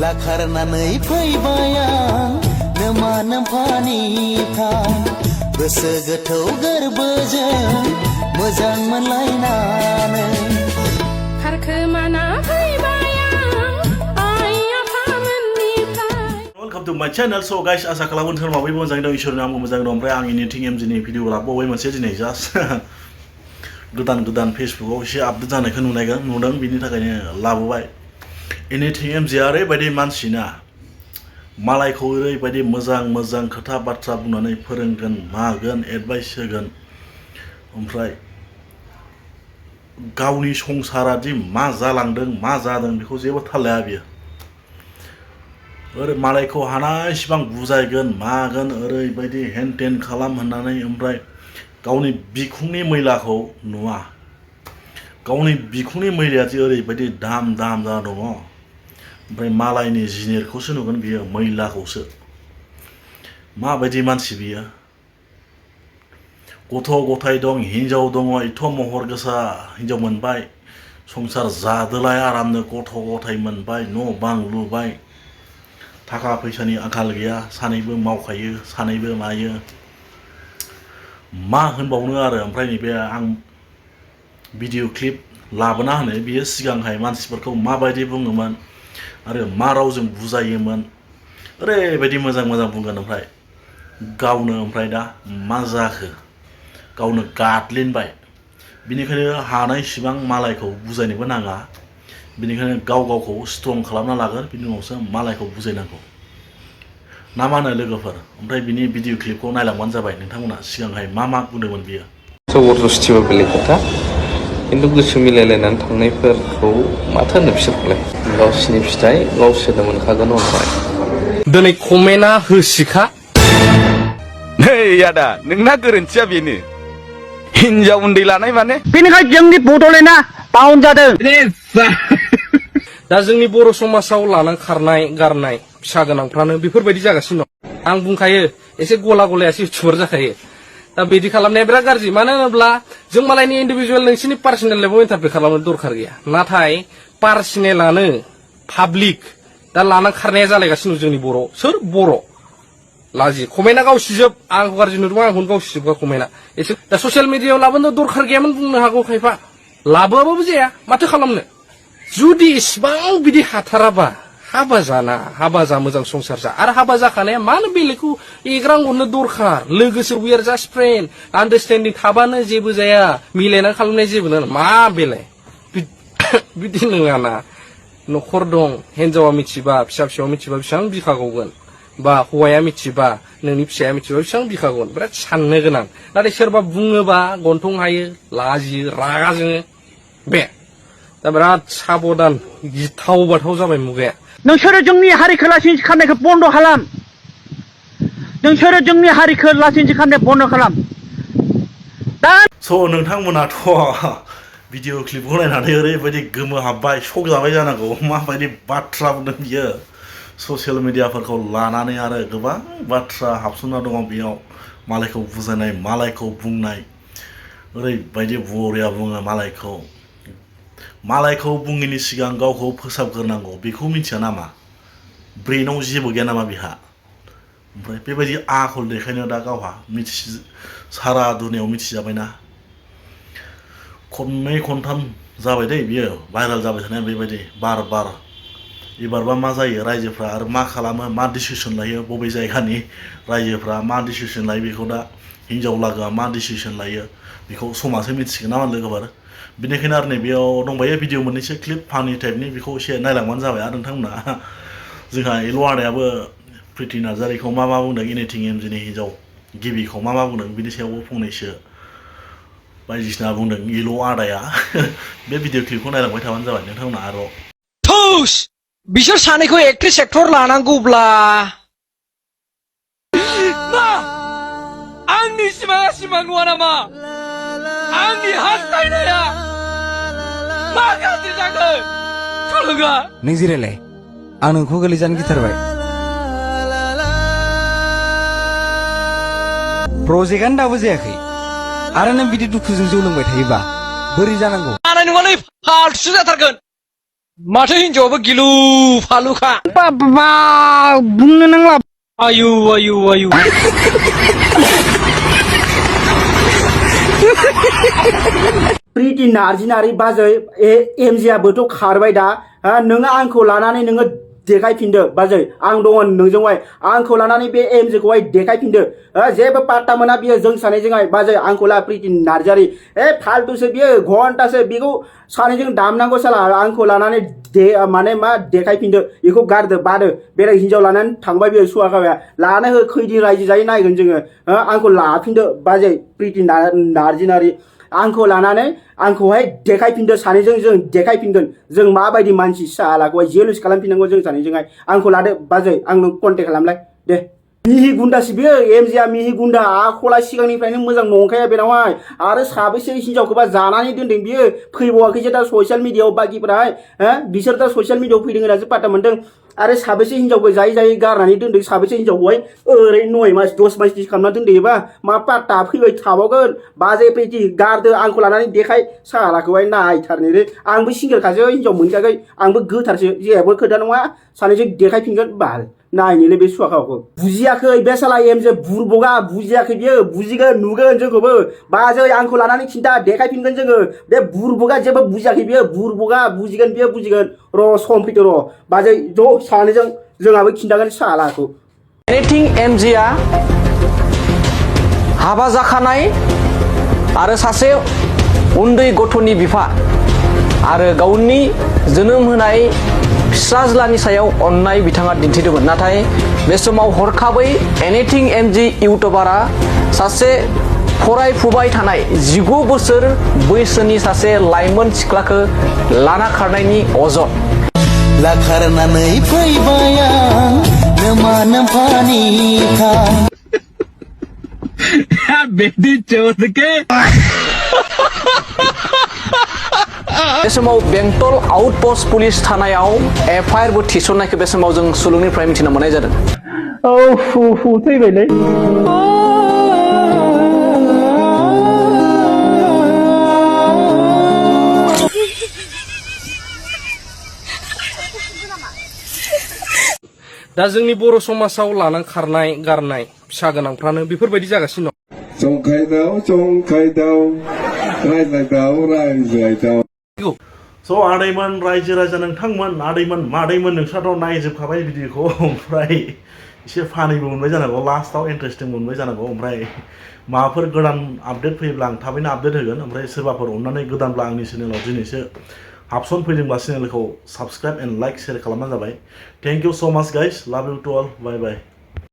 लाखारनानै फैबाय आं नोमा नोम्फानिफ्राय गोसो गोथौ गोरबोजों मोजां मोनलायनानै खारखोमाना फैबाय आं आइ आफामोननिफ्राय। Welcome to my channel. So guys, asa खालामो नोंथाङा माबोरै मोजाङै दं, इसोरनि आंबो मोजाङै दं। ओमफ्राय आं एनिथिं एमजिनि भिडिअ लाबोबाय मोनसे दिनै जास्ट गोदान फेसबुकआव एसे आपडेट जानायखौ नुदों, बिनि थाखायनो लाबोबाय। एनिथिं एमजिआ ओरैबायदि मानसिना मालायखौ ओरैबायदि मोजां खोथा बाथ्रा बुंनानै फोरोंगोन, मागोन, एडभाइस होगोन, ओमफ्राय गावनि संसारा दि मा जालांदों मा जादों बेखौ जेबो थाल लाया बियो। ओरै मालायखौ हानायसिबां बुजायगोन, मागोन, ओरैबायदि हेन टेन खालाम होननानै, ओमफ्राय गावनि बिखुंनि मैलाखौ नुवा। गावनि बिखुंनि मैलाया जे ओरैबायदि दाम जाना दङ, ओमफ्राय मालायनि जिनिरखौसो नुगोन बियो, मैलाखौसो। माबायदि मानसि बियो। गथ' गथाय दं, हिनजाव दङ, एथ' महर गोसा हिनजाव मोनबाय, संसार जादोलाय आरामनो, गथ' गथाय मोनबाय, न' बां लुबाय, थाखा फैसानि आंखाल गैया, सानैबो मावखायो, सानैबो मायो, मा होनबावनो आरो। ओमफ्राय नैबे आं भिडिअ क्लिप लाबोना होनो, बियो सिगांहाय मानसिफोरखौ माबायदि बुङोमोन आरो मा रावजों बुजायोमोन, ओरैबायदि मोजां बुंगोन, ओमफ्राय गावनो ओमफ्राय दा मा जाखो, गावनो गादलिनबाय। बिनिखायनो हानायसिबां मालायखौ बुजायनोबो नाङा, बिनिखायनो गावखौ स्ट्रं खालामना लागोन, बिनि उनावसो मालायखौ बुजायनांगौ ना मा होनो लोगोफोर। ओमफ्राय बिनि भिडिअ क्लिपखौ नायलांबानो जाबाय नोंथांमोना सिगांहाय मा बुंदोंमोन बियो। जबरदस्थिबा बेलेग खोथा, खिन्थु गोसो मिलायलायनानै थांनायफोरखौ माथो होनो बिसोरखौलाय। गावसिनि फिथाइ गावसोरनो मोनखागोन उनावहाय। दिनै कमेन्टआ होसिखा। नै आदा, नोंना गोरोन्थिया बेनो, हिनजाव उन्दै लानाय माने। बेनिखायनो जोंनि बड'लेण्डआ डाउन जादों। दा जोंनि बर' समाजाव लानां खारनाय गारनाय फिसा गोनांफ्रानो बेफोरबायदि जागासिनो दं। आं बुंखायो, एसे गलायासो इउटुबार जाखायो। दा बिदि खालामनाया बिराद गाज्रि। मानो होनोब्ला जों मालायनि इन्डिभिजुवेल नोंसिनि पार्सनेल लाइफआव इन्टारफेयर खालामनो दरखार गैया। नाथाय पार्सनेलानो पाब्लिक दा लानां खारनाया जालायगासिनो जोंनि बर'। सोर बर'? लाजि कमेन्टआ गावसिजोब। आंखौ गाज्रि नुदों, आंखौनो गावसिजोबगा कमेन्टआ। एसे दा ससियेल मिडियायाव लाबोनो दरखार गैयामोन बुंनो हागौ खायफा। लाबोआबाबो जाया, माथो खालामनो। जुदि इसिबां बिदि हाथाराबा हाबा जाना, हाबा जा, मोजां संसार जा। आरो हाबा जाखानाया मानो बेलेगखौ एग्रां हरनो दरखार। लोगोसे वी आर जास्ट फ्रेन्ड, आन्डारस्टेन्डिं थाबानो जेबो जाया, मिलायनानै खालामनाय जेबो नङा। मा बेलाय बिदि नङाना। न'खर दं, हिनजावा मिथिबा, फिसावा मिथिबा बेसेबां बिखा गावगोन, बा हौवाया मिथिबा, नोंनि फिसाया मिथिबा बेसेबां बिखा गावगोन। बिराद साननो गोनां। नाथाय सोरबा बुङोबा गन्थं हायो, लाजियो, रागा जोङो। बे दा बिराद साबधान, गिथाव बाथाव जाबाय मुगाया। नोंसोरो जोंनि हारिखौ लासिंसि खालामनायखौ बन्द' खालाम। नोंसोरो जोंनि हारिखौ लासिंसि खालामनाय बन्द' खालाम। दा स' नोंथांमोनाथ' भिडिअ क्लिपखौ नायनानै ओरैबायदि गोमोहाबबाय, शक जाबाय जानांगौ। माबायदि बाथ्रा बुंदों बियो। ससियेल मिडियाफोरखौ लानानै आरो गोबां बाथ्रा हाबसोना दङ बेयाव। मालायखौ बुजायनाय, मालायखौ बुंनाय, ओरैबायदि बरिया बुङो मालायखौ बुङैनि सिगां गावखौ फोसाबग्रोनांगौ, बेखौ मिथिया नामा? ब्रेनाव जेबो गैया नामा बिहा? ओमफ्राय बेबायदि आखल देखायनो दा गावहा सारा दुनियाव मिथिजाबायना। खननै खनथाम जाबाय दै बियो भाइरेल जाबाय थानाया बेबायदि बार एबारबा मा जायो, रायजोफ्रा आरो मा खालामो, मा डिसिसन लायो, बबे जायगानि रायजोफ्रा मा डिसिसन लायो, बेखौ दा हिनजाव लागोआ मा डिसिसन लायो बेखौ समासो मिथिगोन ना लोगोफोर। बेनिखायनो आरो नैबेयाव दंबायो भिडिअ मोननैसो क्लिप फानि टाइपनि, बेखौ एसे नायलांबानो जाबाय। आरो नोंथांमोना जोंहा एल' आदायाबो प्रिति नार्जारिखौ मा बुंदों, एनिथिं एमजिनि हिनजाव गिबिखौ मा बुंदों, बिनि सायावबो फंनैसो बायदिसिना बुंदों एल' आदाया। बे भिडिअ क्लिपखौ नायलांबाय थाबानो जाबाय नोंथांमोना। आरो बिसोर सानैखौ एक्ट्रेस एक्टर लानांगौब्ला मा आंनि सिमाङा सिमां नङा नामा? आंनि हास्थायनाया मा गाज्रि जागोन? थुलुंगा नों जिरायलाय, आं नोंखौ गोलैजानो गिथारबाय। प्रजेक्टआनो दाबो जायाखै, आरो नों बिदि दुखुजों जौ लोंबाय थायोबा बोरै जानांगौ? जानाय नङा नै, फाल्थुसो जाथारगोन। माथो हिनजावाबो गिलु फालुखा बाबा बुंनो नांला आयु आयु आयु प्रिति नार्जिनारि बाजै एमजिआबोथ' खारबाय दा नोङो आंखौ लानानै नोङो देखायफिनदो बाजै आं दङ नोंजोंहाय आंखौ लानानै बे एमजिखौहाय देखायफिनदो जेबो पात्ता मोना बियो जों सानैजोंहाय बाजै आंखौ ला प्रिति नार्जारि फाल्तुसो बियो घन्टासो बेखौ सानैजों दामनांगौ साला आंखौ लानानै माने मा देखायफिनदो बेखौ गारदो बादो बेलेग हिनजाव लानानै थांबाय बियो सुवाखाबाया लानो हो खैदिन रायजो जायो नायगोन जोङो आंखौ लाफिनदो बाजै प्रिति नार्जिनारि आंखौ लानानै आंखौहाय देखायफिनदो सानैजों जों देखायफिनगोन जों माबायदि मानसि सालाखौहाय जेलुस खालामफिननांगौ जों सानैजोंहाय आंखौ लादो बाजै आं नों कन्टेक्ट खालामलाय दे मिहि गुन्दासो बियो एमजिआ मिहि गुन्दा आखला सिगांनिफ्रायनो मोजां नंखाया बेनावहाय आरो साबेसे हिनजावखौबा जानानै दोनदों बियो फैबावाखैसो दा ससियेल मिडियाआव बाखिफोराहाय बिसोर दा ससियेल मिडियाआव फैदों होननासो पात्ता मोनदों आरो साबेसे हिनजावखौ जायै जायै गारनानै दोनदों साबेसे हिनजावखौहाय ओरै 9 मास 10 मासनि खालामना दोनदोंबा मा पात्ता फैबाय थाबावगोन बाजै प्रिति गारदो आंखौ लानानै देखाय सालाखौहाय नायथारनो रे आंबो सिंगेलखासो हिनजाव मोनखायाखै आंबो गोथारसो जेबो खोथा नङा सानैजों देखायफिनगोन बाल नायनोलै बे सुवाखावखौ बुजियाखै बे साला एमजे बुरबगा बुजियाखै बियो बुजिगोन नुगोन जोंखौबो बाजै आंखौ लानानै खिन्था देखायफिनगोन जोङो बे बुरबगा जेबो बुजियाखै बियो बुरबगा बुजिगोन बियो बुजिगोन र' सम फैदो र' बाजै ज' सानैजों जोंहाबो खिन्थागोन सालाखौ एनिथिं एमजिआ हाबा जाखानाय आरो सासे उन्दै गथ'नि बिफा आरो गावनि जोनोम होनाय फिसाज्लानि सायाव अननाय बिथाङा दिन्थिदोंमोन नाथाय बे समाव हरखाबै एनिथिं एमजि इउटुबारा सासे फरायफुबाय थानाय 19 बोसोर बैसोनि सासे लाइमोन सिख्लाखौ लाना खारनायनि अजद लाखारनानै फैबाय आं नोमा नोम्फानिफ्राय बेटी चोद के बे समाव बेंटल आउटपोस्ट पुलिस थानायाव एफआइआरबो थिसननायखौ बे समाव जों सुलुंनिफ्राय मिथिनो मोननाय जादों थैबायलै दा जोंनि बर' समाजाव लानां खारनाय गारनाय फिसा गोनांफ्रानो बेफोरबायदि जागासिनो दं स' आदैमोन रायजो राजा नोंथांमोन आदैमोन मादैमोन नोंस्राथ' नायजोबखाबाय भिडिअखौ ओमफ्राय एसे फानिबो मोनबाय जानांगौ लास्टआव इन्टारेस्टिं मोनबाय जानांगौ ओमफ्राय माबाफोर गोदान आपडेट फैयोब्ला आं थाबैनो आपडेट होगोन ओमफ्राय सोरबाफोर अननानै गोदानब्ला आंनि चेनेलाव दिनैसो हाबसन फैदोंब्ला चेनेलखौ साबस्क्राइब एन्ड लाइक शेयार खालामबानो जाबाय थेंक इउ स' माच गाइस लाभ U to all bye bye